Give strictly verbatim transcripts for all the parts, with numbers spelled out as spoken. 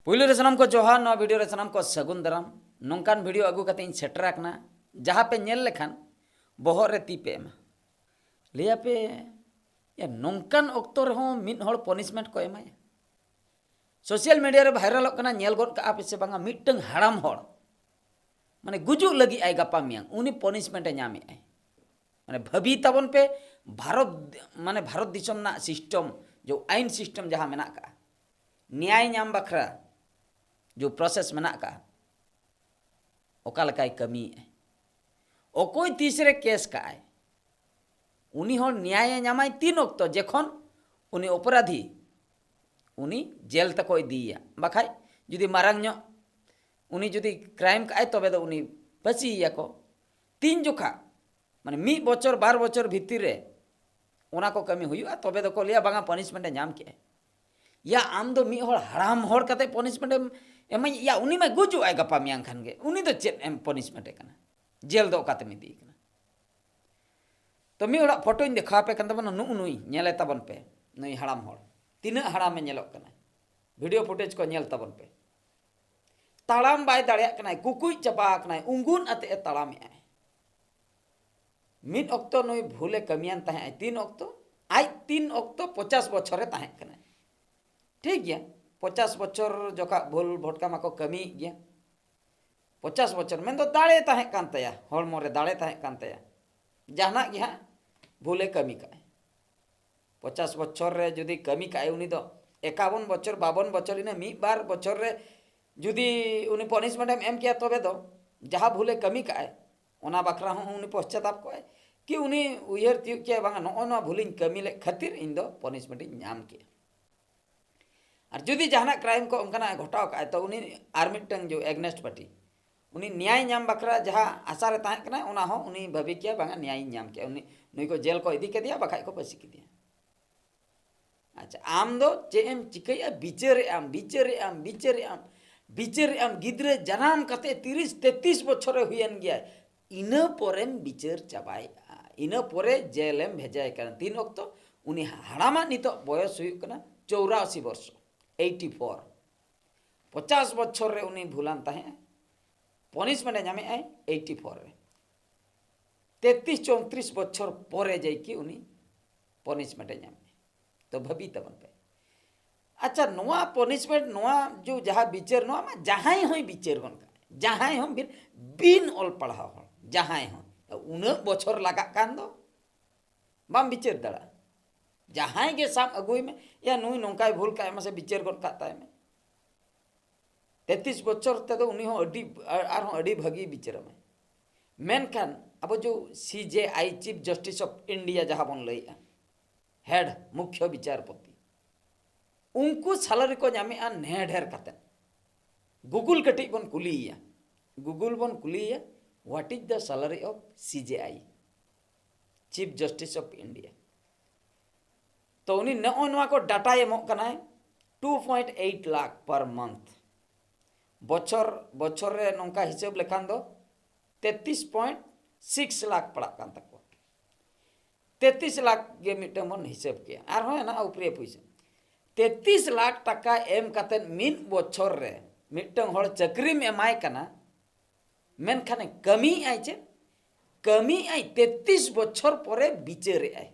ᱯᱩᱭᱞᱩ ᱨᱮ ᱥᱟᱱᱟᱢ ᱠᱚ ᱡᱚᱦᱟᱨ, ᱱᱚᱣᱟ ᱵᱷᱤᱰᱤᱭᱳ ᱨᱮ ᱥᱟᱱᱟᱢ ᱠᱚ ᱥᱟᱹᱜᱩᱱ ᱫᱟᱨᱟᱢ᱾ ᱱᱚᱝᱠᱟᱱ ᱵᱷᱤᱰᱤᱭᱳ ᱟᱹᱜᱩ ᱠᱟᱛᱮ ᱤᱧ ᱥᱮᱴᱮᱨ ᱟᱠᱟᱱᱟ, ᱡᱟᱦᱟᱸ ᱯᱮ ᱧᱮᱞ ᱞᱮᱠᱷᱟᱱ ᱵᱚᱦᱚᱜ ᱨᱮ ᱛᱤ ᱯᱮ ᱮᱢᱟ᱾ ᱞᱟᱹᱭᱟᱯᱮ, "ᱭᱟ, ᱱᱚᱝᱠᱟᱱ ᱚᱠᱛᱚ ᱨᱮᱦᱚᱸ ᱢᱤᱫ ᱦᱚᱲ ᱯᱚᱱᱤᱥᱢᱮᱱᱴ ᱠᱚ ᱮᱢᱟᱭᱟ?" ᱥᱳᱥᱟᱞ ᱢᱤᱰᱤᱭᱟ ᱨᱮ ᱵᱷᱟᱭᱨᱟᱞᱚᱜ ᱠᱟᱱᱟ, ᱧᱮᱞ ᱜᱚᱫ ᱠᱟᱜᱼᱟ ᱯᱮ ᱥᱮ ᱵᱟᱝᱟ, ᱢᱤᱫᱴᱟᱝ ᱦᱟᱲᱟᱢ ᱦᱚᱲ, ᱢᱟᱱᱮ, ᱜᱩᱡᱩᱜ ᱞᱟᱹᱜᱤᱫ ᱟᱭ ᱜᱟᱯᱟ ᱢᱮᱭᱟᱝ, ᱩᱱᱤ ᱯᱚᱱᱤᱥᱢᱮᱱᱴ ᱮ ᱧᱟᱢᱮᱫ ᱟᱭ᱾ ᱢᱟᱱᱮ, ᱵᱷᱟᱹᱵᱤ ᱛᱟᱵᱚᱱ ᱯᱮ, ᱵᱷᱟᱨᱚᱛ, ᱢᱟᱱᱮ, ᱵᱷᱟᱨᱚᱛ ᱫᱤᱥᱚᱢ ᱨᱮᱱᱟᱜ ᱥᱤᱥᱴᱮᱢ, ᱡᱮ ᱟᱭᱤᱱ ᱥᱤᱥᱴᱮᱢ ᱡᱟᱦᱟᱸ ᱢᱮᱱᱟᱜ ᱠᱟᱜᱼᱟ, ᱱᱮᱭᱟᱭ ᱧᱟᱢ ᱵᱟᱠᱷᱨᱟ ᱡᱮ ᱯᱨᱚᱥᱮᱥ ᱢᱮᱱᱟᱜ ᱠᱟᱜᱼᱟ, ᱚᱠᱟ ᱞᱮᱠᱟᱭ ᱠᱟᱹᱢᱤᱭᱮᱫᱼᱟ, ᱚᱠᱚᱭ ᱛᱤᱥ ᱨᱮ ᱠᱮᱥ ᱠᱟᱜᱼᱟᱭ, ᱩᱱᱤ ᱦᱚᱲ ᱱᱮᱭᱟᱭᱮ ᱧᱟᱢᱟᱭ ᱛᱤᱱ ᱚᱠᱛᱚ? ᱡᱚᱠᱷᱚᱱ ᱩᱱᱤ ᱚᱯᱚᱨᱟᱫᱷᱤ, ᱩᱱᱤ ᱡᱮᱞ ᱛᱮᱠᱚ ᱤᱫᱤᱭᱮᱭᱟ᱾ ᱵᱟᱠᱷᱟᱡ ᱡᱩᱫᱤ ᱢᱟᱨᱟᱝ ᱧᱚᱜ ᱩᱱᱤ ᱡᱩᱫᱤ ᱠᱨᱟᱭᱤᱢ ᱠᱟᱜᱼᱟᱭ, ᱛᱚᱵᱮ ᱫᱚ ᱩᱱᱤ ᱯᱷᱟᱹᱥᱤᱭᱮᱭᱟ ᱠᱚ᱾ ᱛᱤᱱ ᱡᱚᱠᱷᱟ, ᱢᱟᱱᱮ, ᱢᱤᱫ ᱵᱚᱪᱷᱚᱨ, ᱵᱟᱨ ᱵᱚᱪᱷᱚᱨ ᱵᱷᱤᱛᱤᱨ ᱨᱮ ᱚᱱᱟ ᱠᱚ ᱠᱟᱹᱢᱤ ᱦᱩᱭᱩᱜᱼᱟ, ᱛᱚᱵᱮ ᱫᱚᱠᱚ ᱞᱟᱹᱭᱟ, "ᱵᱟᱝᱟ, ᱯᱟᱱᱤᱥᱢᱮᱱᱴ ᱮ ᱧᱟᱢ ᱠᱮᱜᱼᱟ᱾" ᱭᱟ, ᱟᱢ ᱫᱚ ᱢᱤᱫ ᱦᱚᱲ ᱦᱟᱲᱟᱢ ᱦᱚᱲ ᱠᱟᱛᱮ ᱯᱟᱱᱤᱥᱢᱮᱱᱴ ᱮᱢ ᱮᱢᱟᱭ? ᱭᱟ, ᱩᱱᱤ ᱢᱟ ᱜᱩᱡᱩᱜ ᱟᱭ ᱜᱟᱯᱟ ᱢᱮᱭᱟᱝ ᱠᱷᱟᱱ ᱜᱮ, ᱩᱱᱤ ᱫᱚ ᱪᱮᱫ ᱮᱢ ᱯᱟᱱᱤᱥᱢᱮᱱᱴ ᱮ ᱠᱟᱱᱟ? ᱡᱮᱞ ᱫᱚ ᱚᱠᱟᱛᱮᱢ ᱤᱫᱤᱭᱮ ᱠᱟᱱᱟ? ᱛᱚ, ᱢᱤᱫ ᱦᱚᱲᱟᱜ ᱯᱷᱳᱴᱳᱧ ᱫᱮᱠᱷᱟᱣ ᱟᱯᱮ ᱠᱟᱱ ᱛᱟᱵᱚᱱᱟ, ᱱᱩᱜᱼᱩ ᱱᱩᱭ, ᱧᱮᱞᱮ ᱛᱟᱵᱚᱱ ᱯᱮ, ᱱᱩᱭ ᱦᱟᱲᱟᱢ ᱦᱚᱲ ᱛᱤᱱᱟᱹᱜ ᱦᱟᱲᱟᱢᱮ ᱧᱮᱞᱚᱜ ᱠᱟᱱᱟᱭ᱾ ᱵᱷᱤᱰᱤᱭᱳ ᱯᱷᱩᱴᱮᱡᱽ ᱠᱚ ᱧᱮᱞ ᱛᱟᱵᱚᱱ ᱯᱮ᱾ ᱛᱟᱲᱟᱢ ᱵᱟᱭ ᱫᱟᱲᱮᱭᱟᱜ ᱠᱟᱱᱟᱭ, ᱠᱩᱠᱩᱡ ᱪᱟᱵᱟ ᱟᱠᱟᱱᱟᱭ, ᱩᱸᱜᱩᱱ ᱟᱛᱮ ᱮ ᱛᱟᱲᱟᱢᱮᱜᱼᱟᱭ᱾ ᱢᱤᱫ ᱚᱠᱛᱚ ᱱᱩᱭ ᱵᱷᱩᱞᱮ ᱠᱟᱹᱢᱤᱭᱟᱱ ᱛᱟᱦᱮᱸᱜ ᱟᱭ᱾ ᱛᱤᱱ ᱚᱠᱛᱚ? ᱟᱡ ᱛᱤᱱ ᱚᱠᱛᱚ ᱯᱚᱪᱟᱥ ᱵᱚᱪᱷᱚᱨᱮ ᱛᱟᱦᱮᱸ ᱠᱟᱱᱟᱭ᱾ ᱴᱷᱤᱠ ᱜᱮᱭᱟ, ᱯᱚᱪᱟᱥ ᱵᱚᱪᱷᱚᱨ ᱡᱚᱠᱷᱟ ᱵᱷᱩᱞ ᱵᱷᱚᱴᱠᱟ ᱢᱟᱠᱚ ᱠᱟᱹᱢᱤᱭᱮᱫ ᱜᱮᱭᱟ᱾ ᱯᱚᱪᱟᱥ ᱵᱚᱪᱷᱚᱨ ᱢᱮᱱᱫᱚ ᱫᱟᱲᱮ ᱛᱟᱦᱮᱸ ᱠᱟᱱ ᱛᱟᱭᱟ, ᱦᱚᱲᱢᱚ ᱨᱮ ᱫᱟᱲᱮ ᱛᱟᱦᱮᱸ ᱠᱟᱱ ᱛᱟᱭᱟ, ᱡᱟᱦᱟᱱᱟᱜ ᱜᱮ ᱦᱟᱸᱜ ᱵᱷᱩᱞᱮ ᱠᱟᱹᱢᱤ ᱠᱟᱜᱼᱟᱭ᱾ ᱯᱚᱪᱟᱥ ᱵᱚᱪᱷᱚᱨ ᱨᱮ ᱡᱩᱫᱤ ᱠᱟᱹᱢᱤ ᱠᱟᱜᱼᱟᱭ ᱩᱱᱤ ᱫᱚ, ᱮᱠᱟᱵᱚᱱ ᱵᱚᱪᱷᱚᱨ, ᱵᱟᱵᱚᱱ ᱵᱚᱪᱷᱚᱨ, ᱤᱱᱟᱹ ᱢᱤᱫ ᱵᱟᱨ ᱵᱚᱪᱷᱚᱨ ᱨᱮ ᱡᱩᱫᱤ ᱩᱱᱤ ᱯᱚᱱᱤᱥᱢᱮᱱᱴ ᱮᱢ ᱮᱢ ᱠᱮᱭᱟ, ᱛᱚᱵᱮ ᱫᱚ ᱡᱟᱦᱟᱸ ᱵᱷᱩᱞᱮ ᱠᱟᱹᱢᱤ ᱠᱟᱜᱼᱟᱭ, ᱚᱱᱟ ᱵᱟᱠᱷᱨᱟ ᱦᱚᱸ ᱩᱱᱤ ᱯᱚᱥᱪᱟᱛᱟᱯ ᱠᱚᱜᱼᱟᱭ, ᱠᱤ ᱩᱱᱤ ᱩᱭᱦᱟᱹᱨ ᱛᱤᱭᱳᱜ ᱠᱮᱭᱟ, "ᱵᱟᱝᱟ, ᱱᱚᱜᱼᱚ ᱱᱚᱣᱟ ᱵᱷᱩᱞᱤᱧ ᱠᱟᱹᱢᱤ ᱞᱮᱫ ᱠᱷᱟᱹᱛᱤᱨ ᱤᱧ ᱫᱚ ᱯᱚᱱᱤᱥᱢᱮᱱᱴ ᱤᱧ ᱧᱟᱢ ᱠᱮᱜᱼᱟ᱾" ᱟᱨ ᱡᱩᱫᱤ ᱡᱟᱦᱟᱱᱟᱜ ᱠᱨᱟᱭᱤᱢ ᱠᱚ ᱚᱱᱠᱟᱱᱟᱜ ᱮ ᱜᱷᱚᱴᱟᱣ ᱠᱟᱜᱼᱟᱭ, ᱛᱚ ᱩᱱᱤ ᱟᱨ ᱢᱤᱫᱴᱟᱝ ᱡᱮ ᱮᱜᱱᱮᱥᱴ ᱯᱟᱨᱴᱤ, ᱩᱱᱤ ᱱᱮᱭᱟᱭ ᱧᱟᱢ ᱵᱟᱠᱷᱨᱟ ᱡᱟᱦᱟᱸ ᱟᱥᱟ ᱨᱮ ᱛᱟᱦᱮᱸ ᱠᱟᱱᱟᱭ, ᱚᱱᱟ ᱦᱚᱸ ᱩᱱᱤ ᱵᱷᱟᱹᱵᱤ ᱠᱮᱭᱟ, "ᱵᱟᱝᱟ, ᱱᱮᱭᱟᱭᱤᱧ ᱧᱟᱢ ᱠᱮᱜᱼᱟ, ᱩᱱᱤ, ᱱᱩᱭ ᱠᱚ ᱡᱮᱞ ᱠᱚ ᱤᱫᱤ ᱠᱮᱫᱮᱭᱟ, ᱵᱟᱠᱷᱟᱡ ᱠᱚ ᱯᱟᱹᱥᱤ ᱠᱮᱫᱮᱭᱟ᱾" ᱟᱪᱪᱷᱟ, ᱟᱢ ᱫᱚ ᱪᱮᱫ ᱮᱢ ᱪᱤᱠᱟᱹᱭᱮᱫᱼᱟ? ᱵᱤᱪᱟᱹᱨᱮᱫ ᱟᱢ, ᱵᱤᱪᱟᱹᱨᱮᱫ ᱟᱢ, ᱵᱤᱪᱟᱹᱨᱮᱫ ᱟᱢ, ᱵᱤᱪᱟᱹᱨᱮᱫ ᱟᱢ᱾ ᱜᱤᱫᱽᱨᱟᱹ ᱡᱟᱱᱟᱢ ᱠᱟᱛᱮ ᱛᱤᱨᱤᱥ ᱛᱮᱛᱨᱤᱥ ᱵᱚᱪᱷᱚᱨᱮ ᱦᱩᱭᱮᱱ ᱜᱮᱭᱟ, ᱤᱱᱟᱹ ᱯᱚᱨᱮᱢ ᱵᱤᱪᱟᱹᱨ ᱪᱟᱵᱟᱭᱮᱫᱼᱟ, ᱤᱱᱟᱹ ᱯᱚᱨᱮ ᱡᱮᱞᱮᱢ ᱵᱷᱮᱡᱟᱭ ᱠᱟᱱᱟ᱾ ᱛᱤᱱ ᱚᱠᱛᱚ? ᱩᱱᱤ ᱦᱟᱲᱟᱢᱟᱜ ᱱᱤᱛᱚᱜ ᱵᱚᱭᱚᱥ ᱦᱩᱭᱩᱜ ᱠᱟᱱᱟ ᱪᱚᱣᱨᱟᱥᱤ ᱵᱚᱨᱥᱚ, ᱮᱭᱤᱴᱤ ᱯᱷᱳᱨ᱾ ᱯᱚᱪᱟᱥ ᱵᱚᱪᱷᱚᱨ ᱨᱮ ᱩᱱᱤ ᱵᱷᱩᱞᱟᱱ ᱛᱟᱦᱮᱸᱜᱼᱟᱭ, ᱯᱚᱱᱤᱥᱢᱮᱱᱴ ᱮ ᱧᱟᱢᱮᱜᱼᱟᱭ ᱮᱭᱤᱴᱤ ᱯᱷᱳᱨ ᱨᱮ᱾ ᱛᱮᱛᱨᱤᱥ ᱪᱚᱣᱛᱨᱤᱥ ᱵᱚᱪᱷᱚᱨ ᱯᱚᱨᱮ ᱡᱟᱭᱠᱤ ᱩᱱᱤ ᱯᱚᱱᱤᱥᱢᱮᱱᱴ ᱮ ᱧᱟᱢᱮᱜᱼᱟᱭ᱾ ᱛᱚ ᱵᱷᱟᱹᱵᱤ ᱛᱟᱵᱚᱱ ᱯᱮ, ᱟᱪᱪᱷᱟ, ᱱᱚᱣᱟ ᱯᱚᱱᱤᱥᱢᱮᱱᱴ, ᱱᱚᱣᱟ ᱡᱚ ᱡᱟᱦᱟᱸ ᱵᱤᱪᱟᱹᱨ, ᱱᱚᱣᱟ ᱢᱟ ᱡᱟᱦᱟᱸᱭ ᱦᱚᱸᱭ ᱵᱤᱪᱟᱹᱨ ᱜᱚᱫ ᱠᱟᱜ, ᱡᱟᱦᱟᱸᱭ ᱦᱚᱸ ᱵᱤᱱ, ᱵᱤᱱ ᱚᱞ ᱯᱟᱲᱦᱟᱣ ᱦᱚᱲ, ᱡᱟᱦᱟᱸᱭ ᱦᱚᱸ, ᱩᱱᱟᱹᱜ ᱵᱚᱪᱷᱚᱨ ᱞᱟᱜᱟᱜ ᱠᱟᱱ ᱫᱚ ᱵᱟᱢ ᱵᱤᱪᱟᱹᱨ ᱫᱟᱲᱮᱭᱟᱜᱼᱟ᱾ ᱡᱟᱦᱟᱸᱭ ᱜᱮ ᱥᱟᱵ ᱟᱹᱜᱩᱭ ᱢᱮ, ᱭᱟ ᱱᱩᱭ ᱱᱚᱝᱠᱟᱭ ᱵᱷᱩᱞ ᱠᱟᱜᱼᱟ, ᱢᱟᱥᱮ ᱵᱤᱪᱟᱹᱨ ᱜᱚᱫ ᱠᱟᱜ ᱛᱟᱭ ᱢᱮ᱾ ᱛᱮᱛᱨᱤᱥ ᱵᱚᱪᱷᱚᱨ ᱛᱮᱫᱚ ᱩᱱᱤ ᱦᱚᱸ ᱟᱹᱰᱤ, ᱟᱨᱦᱚᱸ ᱟᱹᱰᱤ ᱵᱷᱟᱹᱜᱤ ᱵᱤᱪᱟᱹᱨᱟᱢᱟᱭ᱾ ᱢᱮᱱᱠᱷᱟᱱ ᱟᱵᱚ ᱡᱚ ᱥᱤ ᱡᱮ ᱟᱭ, Chief Justice of India ᱡᱟᱦᱟᱸ ᱵᱚᱱ ᱞᱟᱹᱭᱮᱜᱼᱟ, ᱦᱮᱰ ᱢᱩᱠᱷᱭᱚ ᱵᱤᱪᱟᱨᱯᱚᱛᱤ, ᱩᱱᱠᱩ ᱥᱮᱞᱟᱨᱤ ᱠᱚ ᱧᱟᱢᱮᱜᱼᱟ ᱱᱮ ᱰᱷᱮᱨ ᱠᱟᱛᱮ᱾ ᱜᱩᱜᱩᱞ ᱠᱟᱹᱴᱤᱡ ᱵᱚᱱ ᱠᱩᱞᱤᱭᱮᱭᱟ, ᱜᱩᱜᱩᱞ ᱵᱚᱱ ᱠᱩᱞᱤᱭᱮᱭᱟ, "What is the salary of C J I, Chief Justice of India?" ᱛᱚ ᱩᱱᱤ ᱱᱚᱜᱼᱚᱭ ᱱᱚᱣᱟ ᱠᱚ ᱰᱟᱴᱟᱭ ᱮᱢᱚᱜ ᱠᱟᱱᱟᱭ, two point eight lakh per month᱾ ᱵᱚᱪᱷᱚᱨ, ᱵᱚᱪᱷᱚᱨ ᱨᱮ ᱱᱚᱝᱠᱟ ᱦᱤᱥᱟᱹᱵ ᱞᱮᱠᱷᱟᱱ ᱫᱚ ᱛᱮᱛᱨᱤᱥ point six lakh ᱯᱟᱲᱟᱜ ᱠᱟᱱ ᱛᱟᱠᱚᱣᱟ᱾ ᱛᱮᱛᱨᱤᱥ ᱞᱟᱠᱷ ᱜᱮ ᱢᱤᱫᱴᱟᱝ ᱵᱚᱱ ᱦᱤᱥᱟᱹᱵ ᱠᱮᱜᱼᱟ, ᱟᱨᱦᱚᱸ ᱦᱮᱱᱟᱜᱼᱟ ᱩᱯᱨᱤᱭᱟ ᱯᱩᱭᱥᱟᱹ᱾ ᱛᱮᱛᱨᱤᱥ ᱞᱟᱠᱷ ᱴᱟᱠᱟ ᱮᱢ ᱠᱟᱛᱮᱫ ᱢᱤᱫ ᱵᱚᱪᱷᱚᱨ ᱨᱮ ᱢᱤᱫᱴᱟᱝ ᱦᱚᱲ ᱪᱟᱹᱠᱨᱤᱢ ᱮᱢᱟᱭ ᱠᱟᱱᱟ, ᱢᱮᱱᱠᱷᱟᱱᱮ ᱠᱟᱹᱢᱤᱭᱮᱫᱼᱟᱭ ᱪᱮᱫ? ᱠᱟᱹᱢᱤᱭᱮᱫᱼᱟᱭ, ᱛᱮᱛᱨᱤᱥ ᱵᱚᱪᱷᱚᱨ ᱯᱚᱨᱮ ᱵᱤᱪᱟᱹᱨᱮᱫᱼᱟᱭ᱾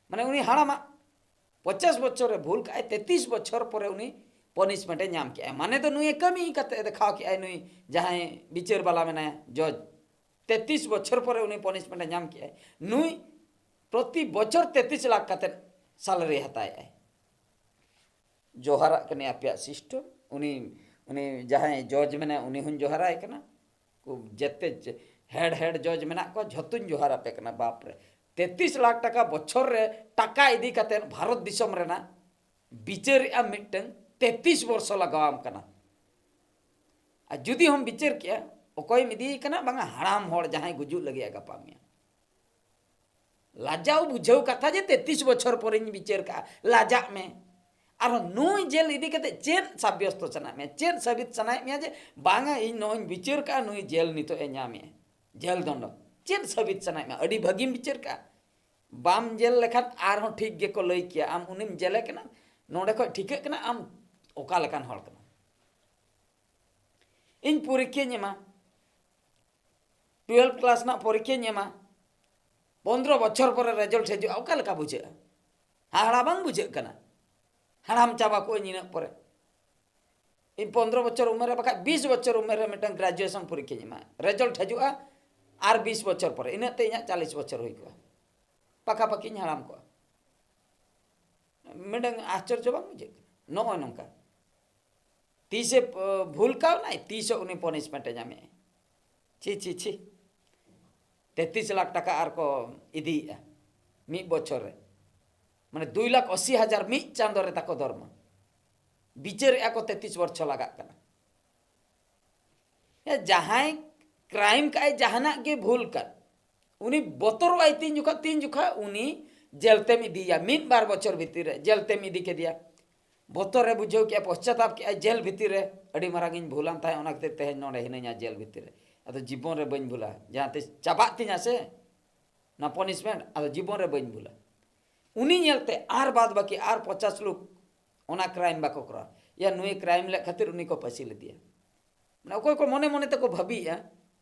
ᱢᱟᱱᱮ ᱩᱱᱤ ᱦᱟᱲᱟᱢᱟᱜ ᱯᱚᱪᱟᱥ ᱵᱚᱪᱷᱚᱨ ᱨᱮ ᱵᱷᱩᱞ ᱠᱟᱜᱼᱟᱭ, ᱛᱮᱛᱨᱤᱥ ᱵᱚᱪᱷᱚᱨ ᱯᱚᱨᱮ ᱩᱱᱤ ᱯᱚᱱᱤᱥᱢᱮᱱᱴ ᱮ ᱧᱟᱢ ᱠᱮᱜᱼᱟᱭ᱾ ᱢᱟᱱᱮ ᱫᱚ ᱱᱩᱭᱮ ᱠᱟᱹᱢᱤ ᱠᱟᱛᱮ ᱮ ᱫᱮᱠᱷᱟᱣ ᱠᱮᱜᱼᱟᱭ, ᱱᱩᱭ ᱡᱟᱦᱟᱸᱭ ᱵᱤᱪᱟᱹᱨ ᱵᱟᱞᱟ ᱢᱮᱱᱟᱭᱟ, ᱡᱚᱡᱽ, ᱛᱮᱛᱨᱤᱥ ᱵᱚᱪᱷᱚᱨ ᱯᱚᱨᱮ ᱩᱱᱤ ᱯᱚᱱᱤᱥᱢᱮᱱᱴ ᱮ ᱧᱟᱢ ᱠᱮᱜᱼᱟᱭ᱾ ᱱᱩᱭ ᱯᱨᱚᱛᱤ ᱵᱚᱪᱷᱚᱨ ᱛᱮᱛᱨᱤᱥ ᱞᱟᱠᱷ ᱠᱟᱛᱮ ᱥᱮᱞᱟᱨᱤ ᱦᱟᱛᱟᱣᱮᱜᱼᱟᱭ᱾ ᱡᱚᱦᱟᱨᱟᱜ ᱠᱟᱹᱱᱟᱹᱧ ᱟᱯᱮᱭᱟᱜ ᱥᱤᱥᱴᱮᱢ, ᱩᱱᱤ, ᱩᱱᱤ ᱡᱟᱦᱟᱸᱭ ᱡᱚᱡᱽ ᱢᱮᱱᱟᱭᱟ ᱩᱱᱤ ᱦᱚᱸᱧ ᱡᱚᱦᱟᱨᱟᱭ ᱠᱟᱱᱟ, ᱠᱚ ᱡᱮᱛᱮ ᱡᱮ-, ᱦᱮᱰ ᱦᱮᱰ ᱡᱚᱡᱽ ᱢᱮᱱᱟᱜ ᱠᱚᱣᱟ, ᱡᱷᱚᱛᱚᱧ ᱡᱚᱦᱟᱨ ᱟᱯᱮ ᱠᱟᱱᱟ᱾ ᱵᱟᱯ ᱨᱮ, ᱛᱮᱛᱨᱤᱥ ᱞᱟᱠᱷ ᱴᱟᱠᱟ ᱵᱚᱪᱷᱚᱨ ᱨᱮ ᱴᱟᱠᱟ ᱤᱫᱤ ᱠᱟᱛᱮ ᱵᱷᱟᱨᱚᱛ ᱫᱤᱥᱚᱢ ᱨᱮᱱᱟᱜ ᱵᱤᱪᱟᱹᱨᱮᱜᱼᱟ ᱢᱤᱫᱴᱟᱝ, ᱛᱮᱛᱨᱤᱥ ᱵᱚᱨᱥᱚ ᱞᱟᱜᱟᱣᱟᱢ ᱠᱟᱱᱟ᱾ ᱟᱨ ᱡᱩᱫᱤ ᱦᱚᱸᱢ ᱵᱤᱪᱟᱹᱨ ᱠᱮᱜᱼᱟ, ᱚᱠᱚᱭᱮᱢ ᱤᱫᱤᱭᱮ ᱠᱟᱱᱟ? ᱵᱟᱝᱟ, ᱦᱟᱲᱟᱢ ᱦᱚᱲ ᱡᱟᱦᱟᱸᱭ ᱜᱩᱡᱩᱜ ᱞᱟᱹᱜᱤᱫ ᱜᱟᱯᱟ ᱢᱮᱭᱟᱝ᱾ ᱞᱟᱡᱟᱣ ᱵᱩᱡᱷᱟᱹᱣ ᱠᱟᱛᱷᱟ ᱡᱮ ᱛᱮᱛᱨᱤᱥ ᱵᱚᱪᱷᱚᱨ ᱯᱚᱨᱮᱧ ᱵᱤᱪᱟᱹᱨ ᱠᱟᱜᱼᱟ, ᱞᱟᱡᱟᱜ ᱢᱮ᱾ ᱟᱨᱦᱚᱸ ᱱᱩᱭ ᱡᱮᱞ ᱤᱫᱤ ᱠᱟᱛᱮ ᱪᱮᱫ ᱥᱟᱵᱭᱚᱥᱛᱚ ᱥᱟᱱᱟᱭᱮᱫ ᱢᱮᱭᱟ? ᱪᱮᱫ ᱥᱟᱹᱵᱤᱛ ᱥᱟᱱᱟᱭᱮᱫ ᱢᱮᱭᱟ ᱡᱮ ᱵᱟᱝᱟ, ᱤᱧ ᱱᱚᱜᱼᱚᱭ ᱤᱧ ᱵᱤᱪᱟᱹᱨ ᱠᱟᱜᱼᱟ, ᱱᱩᱭ ᱡᱮᱞ ᱱᱤᱛᱚᱜ ᱮ ᱧᱟᱢᱮᱜᱼᱟ, ᱡᱮᱞ ᱫᱚᱱᱰᱚ? ᱪᱮᱫ ᱥᱟᱹᱵᱤᱛ ᱥᱟᱱᱟᱭᱮᱫ ᱢᱮᱭᱟ? ᱟᱹᱰᱤ ᱵᱷᱟᱹᱜᱤᱢ ᱵᱤᱪᱟᱹᱨ ᱠᱟᱜᱼᱟ, ᱵᱟᱢ ᱡᱮᱞ ᱞᱮᱠᱷᱟᱱ ᱟᱨᱦᱚᱸ ᱴᱷᱤᱠ ᱜᱮᱠᱚ ᱞᱟᱹᱭ ᱠᱮᱭᱟ᱾ ᱟᱢ ᱩᱱᱤᱢ ᱡᱮᱞᱮ ᱠᱟᱱᱟ, ᱱᱚᱰᱮ ᱠᱷᱚᱡ ᱴᱷᱤᱠᱟᱹᱜ ᱠᱟᱱᱟ ᱟᱢ ᱚᱠᱟ ᱞᱮᱠᱟᱱ ᱦᱚᱲ ᱠᱟᱱᱟᱢ᱾ ᱤᱧ ᱯᱚᱨᱤᱠᱠᱷᱟᱧ ᱮᱢᱟ, ᱴᱩᱭᱮᱞᱵᱷ ᱠᱞᱟᱥ ᱨᱮᱱᱟᱜ ᱯᱚᱨᱤᱠᱠᱷᱟᱧ ᱮᱢᱟ, ᱯᱚᱱᱫᱽᱨᱚ ᱵᱚᱪᱷᱚᱨ ᱯᱚᱨᱮ ᱨᱮᱡᱟᱞᱴ ᱦᱤᱡᱩᱜᱼᱟ, ᱚᱠᱟ ᱞᱮᱠᱟ ᱵᱩᱡᱷᱟᱹᱜᱼᱟ? ᱦᱟᱦᱟᱲᱟ ᱵᱟᱝ ᱵᱩᱡᱷᱟᱹᱜ ᱠᱟᱱᱟ? ᱦᱟᱲᱟᱢ ᱪᱟᱵᱟ ᱠᱚᱜᱼᱟᱹᱧ ᱤᱱᱟᱹᱜ ᱯᱚᱨᱮ᱾ ᱤᱧ ᱯᱚᱱᱫᱽᱨᱚ ᱵᱚᱪᱷᱚᱨ ᱩᱢᱮᱨ ᱨᱮ, ᱵᱟᱠᱷᱟᱡ ᱵᱤᱥ ᱵᱚᱪᱷᱚᱨ ᱩᱢᱮᱨ ᱨᱮ ᱢᱤᱫᱴᱟᱝ ᱜᱨᱮᱡᱩᱭᱮᱥᱚᱱ ᱯᱚᱨᱤᱠᱠᱷᱟᱧ ᱮᱢᱟ, ᱨᱮᱡᱟᱞᱴ ᱦᱤᱡᱩᱜᱼᱟ ᱟᱨ ᱵᱤᱥ ᱵᱚᱪᱷᱚᱨ ᱯᱚᱨᱮ, ᱤᱱᱟᱹᱜ ᱛᱮ ᱤᱧᱟᱹᱜ ᱪᱟᱞᱤᱥ ᱵᱚᱪᱷᱚᱨ ᱦᱩᱭ ᱠᱚᱜᱼᱟ, ᱯᱟᱠᱟ ᱯᱟᱠᱤᱧ ᱦᱟᱲᱟᱢ ᱠᱚᱜᱼᱟ᱾ ᱢᱤᱫᱴᱟᱝ ᱟᱥᱪᱚᱨᱡᱚ ᱵᱟᱝ ᱵᱩᱡᱷᱟᱹᱜ ᱠᱟᱱᱟ? ᱱᱚᱜᱼᱚᱭ ᱱᱚᱝᱠᱟ ᱛᱤᱥᱮ, ᱟᱹ, ᱵᱷᱩᱞ ᱠᱟᱣᱱᱟᱭ, ᱛᱤᱥᱚᱜ ᱩᱱᱤ ᱯᱚᱱᱤᱥᱢᱮᱱᱴ ᱮ ᱧᱟᱢᱮᱜᱼᱟ? ᱪᱷᱤ, ᱪᱷᱤ, ᱪᱷᱤ᱾ ᱛᱮᱛᱨᱤᱥ ᱞᱟᱠᱷ ᱴᱟᱠᱟ ᱟᱨ ᱠᱚ ᱤᱫᱤᱭᱮᱜᱼᱟ ᱢᱤᱫ ᱵᱚᱪᱷᱚᱨ ᱨᱮ, ᱢᱟᱱᱮ ᱫᱩᱭ ᱞᱟᱠᱷ ᱟᱥᱤ ᱦᱟᱡᱟᱨ ᱢᱤᱫ ᱪᱟᱸᱫᱚ ᱨᱮ ᱛᱟᱠᱚ ᱫᱚᱨᱢᱟ᱾ ᱵᱤᱪᱟᱹᱨᱮᱜᱼᱟ ᱠᱚ, ᱛᱮᱛᱨᱤᱥ ᱵᱚᱪᱷᱚᱨ ᱞᱟᱜᱟᱜ ᱠᱟᱱᱟ᱾ ᱮ, ᱡᱟᱦᱟᱸᱭ ᱠᱨᱟᱭᱤᱢ ᱠᱟᱜᱼᱟᱭ, ᱡᱟᱦᱟᱱᱟᱜ ᱜᱮ ᱵᱷᱩᱞ ᱠᱟᱱ, ᱩᱱᱤ ᱵᱚᱛᱚᱨᱚᱜᱼᱟᱭ ᱛᱤᱱ ᱡᱚᱠᱷᱟ, ᱛᱤᱱ ᱡᱚᱠᱷᱟ ᱩᱱᱤ ᱡᱮᱞ ᱛᱮᱢ ᱤᱫᱤᱭᱟ, ᱢᱤᱫ ᱵᱟᱨ ᱵᱚᱪᱷᱚᱨ ᱵᱷᱤᱛᱤᱨ ᱨᱮ ᱡᱮᱞ ᱛᱮᱢ ᱤᱫᱤ ᱠᱮᱫᱮᱭᱟ᱾ ᱵᱚᱛᱚᱨ ᱮ ᱵᱩᱡᱷᱟᱹᱣ ᱠᱮᱜᱼᱟ, ᱯᱚᱥᱪᱟᱛᱟᱯ ᱠᱮᱜᱼᱟᱭ, ᱡᱮᱞ ᱵᱷᱤᱛᱤᱨ ᱨᱮ, "ᱟᱹᱰᱤ ᱢᱟᱨᱟᱝ ᱤᱧ ᱵᱷᱩᱞᱟᱱ ᱛᱟᱦᱮᱸᱫ, ᱚᱱᱟ ᱠᱷᱟᱹᱛᱤᱨ ᱛᱮᱦᱮᱧ ᱱᱚᱰᱮ ᱦᱤᱱᱟᱹᱧᱟ ᱡᱮᱞ ᱵᱷᱤᱛᱤᱨ ᱨᱮ᱾ ᱟᱫᱚ ᱡᱤᱵᱚᱱ ᱨᱮ ᱵᱟᱹᱧ ᱵᱷᱩᱞᱟ, ᱡᱟᱦᱟᱸ ᱛᱤᱥ ᱪᱟᱵᱟᱜ ᱛᱤᱧᱟ ᱥᱮ ᱚᱱᱟ ᱯᱚᱱᱤᱥᱢᱮᱱᱴ, ᱟᱫᱚ ᱡᱤᱵᱚᱱ ᱨᱮ ᱵᱟᱹᱧ ᱵᱷᱩᱞᱟ᱾" ᱩᱱᱤ ᱧᱮᱞᱛᱮ ᱟᱨ ᱵᱟᱫ ᱵᱟᱹᱠᱤ ᱟᱨ ᱯᱚᱪᱟᱥ ᱞᱳᱠ ᱚᱱᱟ ᱠᱨᱟᱭᱤᱢ ᱵᱟᱠᱚ ᱠᱚᱨᱟᱣᱟ᱾ ᱭᱟ, ᱱᱩᱭ ᱠᱨᱟᱭᱤᱢ ᱞᱮᱫ ᱠᱷᱟᱹᱛᱤᱨ ᱩᱱᱤ ᱠᱚ ᱯᱟᱹᱥᱤ ᱞᱮᱫᱮᱭᱟ᱾ ᱢᱟᱱᱮ, ᱚᱠᱚᱭ ᱠᱚ ᱢᱚᱱᱮ ᱢᱚᱱᱮ ᱛᱮᱠᱚ ᱵᱷᱟᱹᱵᱤᱭᱮᱜᱼᱟ,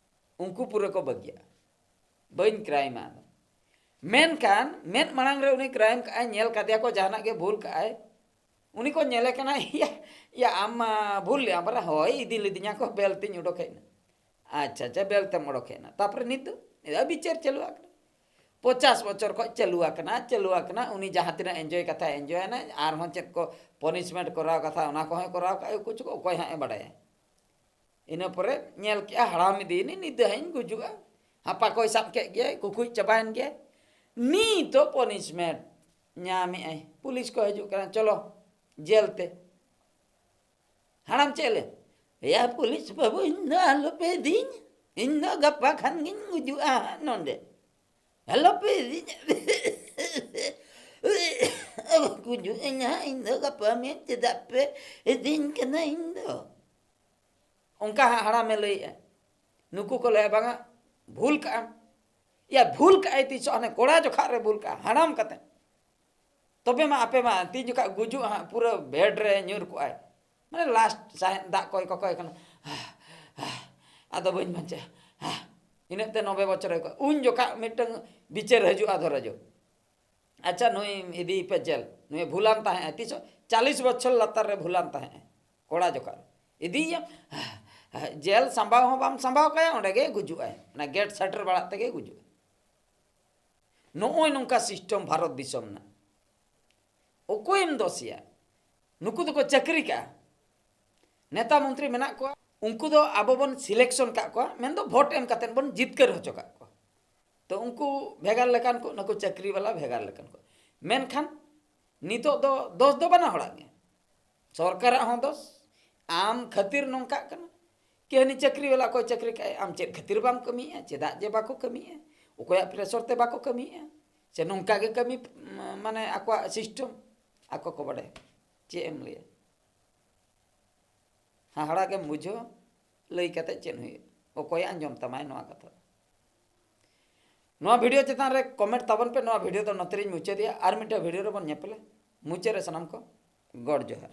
ᱩᱱᱠᱩ ᱯᱩᱨᱟᱹ ᱠᱚ ᱵᱟᱹᱜᱤᱭᱟᱜᱼᱟ, "ᱵᱟᱹᱧ ᱠᱨᱟᱭᱤᱢᱟ ᱟᱫᱚ᱾" ᱢᱮᱱᱠᱷᱟᱱ ᱢᱮᱫ ᱢᱟᱲᱟᱝ ᱨᱮ ᱩᱱᱤ ᱠᱨᱟᱭᱤᱢ ᱠᱟᱜᱼᱟᱭ, ᱧᱮᱞ ᱠᱟᱫᱮᱭᱟ ᱠᱚ ᱡᱟᱦᱟᱱᱟᱜ ᱜᱮ ᱵᱷᱩᱞ ᱠᱟᱜᱼᱟᱭ, ᱩᱱᱤ ᱠᱚ ᱧᱮᱞᱮ ᱠᱟᱱᱟ, "ᱭᱟ, ᱭᱟ, ᱟᱢ ᱢᱟ ᱵᱷᱩᱞ ᱞᱮᱜᱼᱟᱢ ᱯᱟᱨᱟ?" "ᱦᱳᱭ, ᱤᱫᱤ ᱞᱤᱫᱤᱧᱟ ᱠᱚ, ᱵᱮᱞ ᱛᱤᱧ ᱚᱰᱚᱠ ᱦᱮᱡ ᱮᱱᱟ᱾" "ᱟᱪᱪᱷᱟ, ᱟᱪᱪᱷᱟ, ᱵᱮᱞ ᱛᱮᱢ ᱚᱰᱚᱠ ᱦᱮᱡ ᱮᱱᱟ, ᱛᱟᱨᱯᱚᱨᱮ ᱱᱤᱛ ᱫᱚ?" ᱱᱤᱛ ᱫᱚ ᱵᱤᱪᱟᱹᱨ ᱪᱟᱹᱞᱩ ᱟᱠᱟᱱᱟ᱾ ᱯᱚᱪᱟᱥ ᱵᱚᱪᱷᱚᱨ ᱠᱷᱚᱱ ᱪᱟᱹᱞᱩ ᱟᱠᱟᱱᱟ, ᱪᱟᱹᱞᱩ ᱟᱠᱟᱱᱟ᱾ ᱩᱱᱤ ᱡᱟᱦᱟᱸ ᱛᱤᱱᱟᱹᱜ ᱮᱱᱡᱚᱭ ᱠᱟᱛᱷᱟᱭ ᱮᱱᱡᱚᱭ ᱟᱱᱟ, ᱟᱨᱦᱚᱸ ᱪᱮᱫ ᱠᱚ ᱯᱚᱱᱤᱥᱢᱮᱱᱴ ᱠᱚᱨᱟᱣ ᱠᱟᱛᱷᱟ, ᱚᱱᱟ ᱠᱚᱦᱚᱸᱭ ᱠᱚᱨᱟᱣ ᱠᱟᱜᱼᱟ, ᱩᱠᱩ ᱪᱩᱠᱩ, ᱚᱠᱚᱭ ᱦᱟᱸᱜ ᱮ ᱵᱟᱰᱟᱭᱟ᱾ ᱤᱱᱟᱹ ᱯᱚᱨᱮ ᱧᱮᱞ ᱠᱮᱜᱼᱟ, ᱦᱟᱲᱟᱢ ᱤᱫᱤᱭᱮᱱᱟᱹᱧ, ᱱᱤᱛ ᱫᱚ ᱦᱟᱸᱜ ᱤᱧ ᱜᱩᱡᱩᱜᱼᱟ᱾ ᱦᱟᱯᱟ ᱠᱚᱭ ᱥᱟᱵ ᱠᱮᱫ ᱜᱮᱭᱟᱭ, ᱠᱩᱠᱩᱡ ᱪᱟᱵᱟᱭᱮᱱ ᱜᱮᱭᱟᱭ᱾ ᱱᱤᱛ ᱫᱚ ᱯᱚᱱᱤᱥᱢᱮᱱᱴ ᱧᱟᱢᱮᱜᱼᱟᱭ, ᱯᱩᱞᱤᱥ ᱠᱚ ᱦᱤᱡᱩᱜ ᱠᱟᱱᱟ, "ᱪᱚᱞᱚ ᱡᱮᱞ ᱛᱮ᱾" ᱦᱟᱲᱟᱢ ᱪᱮᱫ ᱞᱮ, "ᱮᱭᱟ ᱯᱩᱞᱤᱥ ᱵᱟᱹᱵᱩ, ᱤᱧ ᱫᱚ ᱟᱞᱚᱯᱮ ᱤᱫᱤᱧ, ᱤᱧ ᱫᱚ ᱜᱟᱯᱟ ᱠᱷᱟᱱ ᱜᱤᱧ ᱜᱩᱡᱩᱜᱼᱟ ᱦᱟᱸᱜ ᱱᱚᱰᱮ, ᱟᱞᱚᱯᱮ ᱤᱫᱤᱧᱟ᱾" ᱜᱩᱡᱩᱜ ᱟᱹᱧ ᱦᱟᱸᱜ ᱤᱧ ᱫᱚ ᱜᱟᱯᱟ ᱢᱮᱭᱟᱝ, ᱪᱮᱫᱟᱜ ᱯᱮ ᱤᱫᱤᱧ ᱠᱟᱱᱟ ᱤᱧ ᱫᱚ? ᱚᱱᱠᱟ ᱦᱟᱸᱜ ᱦᱟᱲᱟᱢᱮ ᱞᱟᱹᱭᱮᱜᱼᱟ᱾ ᱱᱩᱠᱩ ᱠᱚ ᱞᱟᱹᱭᱟ, "ᱵᱟᱝᱟ, ᱵᱷᱩᱞ ᱠᱟᱜᱼᱟᱢ᱾" ᱭᱟ, ᱵᱷᱩᱞ ᱠᱟᱜᱼᱟᱭ ᱛᱤᱥᱚᱜ? ᱦᱟᱱᱮ ᱠᱚᱲᱟ ᱡᱚᱠᱷᱟᱜ ᱨᱮ ᱵᱷᱩᱞ ᱠᱟᱜᱼᱟ, ᱦᱟᱲᱟᱢ ᱠᱟᱛᱮ᱾ ᱛᱚᱵᱮ ᱢᱟ ᱟᱯᱮ ᱢᱟ ᱛᱤᱱ ᱡᱚᱠᱷᱟᱜ ᱜᱩᱡᱩᱜ ᱦᱟᱸᱜ ᱯᱩᱨᱟᱹ ᱵᱮᱰ ᱨᱮ ᱧᱩᱨ ᱠᱚᱜᱼᱟᱭ, ᱢᱟᱱᱮ ᱞᱟᱥᱴ ᱥᱟᱦᱮᱸᱫ ᱫᱟᱜ ᱠᱚᱭ ᱠᱚᱠᱚᱭ ᱠᱟᱱᱟ, ᱟᱫᱚ ᱵᱟᱹᱧ ᱵᱟᱧᱪᱟᱜᱼᱟ᱾ ᱤᱱᱟᱹᱜ ᱛᱮ ᱱᱚᱵᱮ ᱵᱚᱪᱷᱚᱨ ᱦᱩᱭ ᱠᱚᱜᱼᱟ, ᱩᱱ ᱡᱚᱠᱷᱟ ᱢᱤᱫᱴᱟᱝ ᱵᱤᱪᱟᱹᱨ ᱦᱤᱡᱩᱜᱼᱟ, ᱫᱷᱚᱨᱚ ᱡᱚ, ᱟᱪᱪᱷᱟ, ᱱᱩᱭ ᱤᱫᱤᱭᱮᱯᱮ ᱡᱮᱞ, ᱱᱩᱭ ᱵᱷᱩᱞᱟᱱ ᱛᱟᱦᱮᱸᱜᱼᱟᱭ, ᱛᱤᱥ? ᱪᱟᱞᱤᱥ ᱵᱚᱪᱷᱚᱨ ᱞᱟᱛᱟᱨ ᱨᱮ ᱵᱷᱩᱞᱟᱱ ᱛᱟᱦᱮᱸᱜᱼᱟᱭ, ᱠᱚᱲᱟ ᱡᱚᱠᱷᱟ ᱨᱮ᱾ ᱤᱫᱤᱭᱮᱭᱟᱢ ᱡᱮᱞ, ᱥᱟᱢᱵᱟᱣ ᱦᱚᱸ ᱵᱟᱢ ᱥᱟᱢᱵᱟᱣ ᱠᱟᱭᱟ, ᱚᱸᱰᱮ ᱜᱮ ᱜᱩᱡᱩᱜᱼᱟᱭ, ᱚᱱᱟ ᱜᱮᱴ ᱥᱮᱴᱮᱨ ᱵᱟᱲᱟᱜ ᱛᱮᱜᱮ ᱜᱩᱡᱩᱜᱼᱟᱭ᱾ ᱱᱚᱜᱼᱚᱭ ᱱᱚᱝᱠᱟ ᱥᱤᱥᱴᱮᱢ ᱵᱷᱟᱨᱚᱛ ᱫᱤᱥᱚᱢ ᱨᱮᱱᱟᱜ᱾ ᱚᱠᱚᱭᱮᱢ ᱫᱳᱥᱮᱭᱟ? ᱱᱩᱠᱩ ᱫᱚᱠᱚ ᱪᱟᱹᱠᱨᱤ ᱠᱟᱜᱼᱟ, ᱱᱮᱛᱟ ᱢᱚᱱᱛᱨᱤ ᱢᱮᱱᱟᱜ ᱠᱚᱣᱟ, ᱩᱱᱠᱩ ᱫᱚ ᱟᱵᱚ ᱵᱚᱱ ᱥᱤᱞᱮᱠᱥᱚᱱ ᱠᱟᱜ ᱠᱚᱣᱟ, ᱢᱮᱱᱫᱚ ᱵᱷᱳᱴ ᱮᱢ ᱠᱟᱛᱮᱫ ᱵᱚᱱ ᱡᱤᱛᱠᱟᱹᱨ ᱦᱚᱪᱚ ᱠᱟᱜ ᱠᱚᱣᱟ᱾ ᱛᱚ ᱩᱱᱠᱩ ᱵᱷᱮᱜᱟᱨ ᱞᱮᱠᱟᱱ ᱠᱚ, ᱱᱩᱠᱩ ᱪᱟᱹᱠᱨᱤ ᱵᱟᱞᱟ ᱵᱷᱮᱜᱟᱨ ᱞᱮᱠᱟᱱ ᱠᱚ᱾ ᱢᱮᱱᱠᱷᱟᱱ ᱱᱤᱛᱚᱜ ᱫᱚ ᱫᱳᱥ ᱫᱚ ᱵᱟᱱᱟ ᱦᱚᱲᱟᱜ ᱜᱮ, ᱥᱚᱨᱠᱟᱨᱟᱜ ᱦᱚᱸ ᱫᱳᱥ, ᱟᱢ ᱠᱷᱟᱹᱛᱤᱨ ᱱᱚᱝᱠᱟᱜ ᱠᱟᱱᱟ᱾ ᱠᱤ ᱦᱟᱹᱱᱤ ᱪᱟᱹᱠᱨᱤ ᱵᱟᱞᱟ ᱚᱠᱚᱭ ᱪᱟᱹᱠᱨᱤ ᱠᱟᱜᱼᱟᱭ, ᱟᱢ ᱪᱮᱫ ᱠᱷᱟᱹᱛᱤᱨ ᱵᱟᱢ ᱠᱟᱹᱢᱤᱭᱮᱫᱼᱟ, ᱪᱮᱫᱟᱜ ᱡᱮ ᱵᱟᱠᱚ ᱠᱟᱹᱢᱤᱭᱮᱫᱼᱟ, ᱚᱠᱚᱭᱟᱜ ᱯᱨᱮᱥᱚᱨ ᱛᱮ ᱵᱟᱠᱚ ᱠᱟᱹᱢᱤᱭᱮᱫᱼᱟ, ᱥᱮ ᱱᱚᱝᱠᱟ ᱜᱮ ᱠᱟᱹᱢᱤ, ᱢᱟᱱᱮ ᱟᱠᱚᱣᱟᱜ ᱥᱤᱥᱴᱮᱢ ᱟᱠᱚ ᱠᱚ ᱵᱟᱰᱟᱭᱟ᱾ ᱪᱮᱫ ᱮᱢ ᱞᱟᱹᱭᱟ? ᱦᱟᱦᱟᱲᱟ ᱜᱮᱢ ᱵᱩᱡᱷᱟᱹᱣᱟ, ᱞᱟᱹᱭ ᱠᱟᱛᱮ ᱪᱮᱫ ᱦᱩᱭᱩᱜᱼᱟ? ᱚᱠᱚᱭ ᱟᱸᱡᱚᱢ ᱛᱟᱢᱟᱭ ᱱᱚᱣᱟ ᱠᱟᱛᱷᱟ? ᱱᱚᱣᱟ ᱵᱷᱤᱰᱤᱭᱳ ᱪᱮᱛᱟᱱ ᱨᱮ ᱠᱚᱢᱮᱱᱴ ᱛᱟᱵᱚᱱ ᱯᱮ᱾ ᱱᱚᱣᱟ ᱵᱷᱤᱰᱤᱭᱳ ᱫᱚ ᱱᱚᱛᱮ ᱨᱤᱧ ᱢᱩᱪᱟᱹᱫᱮᱜᱼᱟ, ᱟᱨ ᱢᱤᱫᱴᱟᱝ ᱵᱷᱤᱰᱤᱭᱳ ᱨᱮᱵᱚᱱ ᱧᱮᱯᱮᱞᱟ᱾ ᱢᱩᱪᱟᱹᱫ ᱨᱮ ᱥᱟᱱᱟᱢ ᱠᱚ ᱜᱚᱰ ᱡᱚᱦᱟᱨ᱾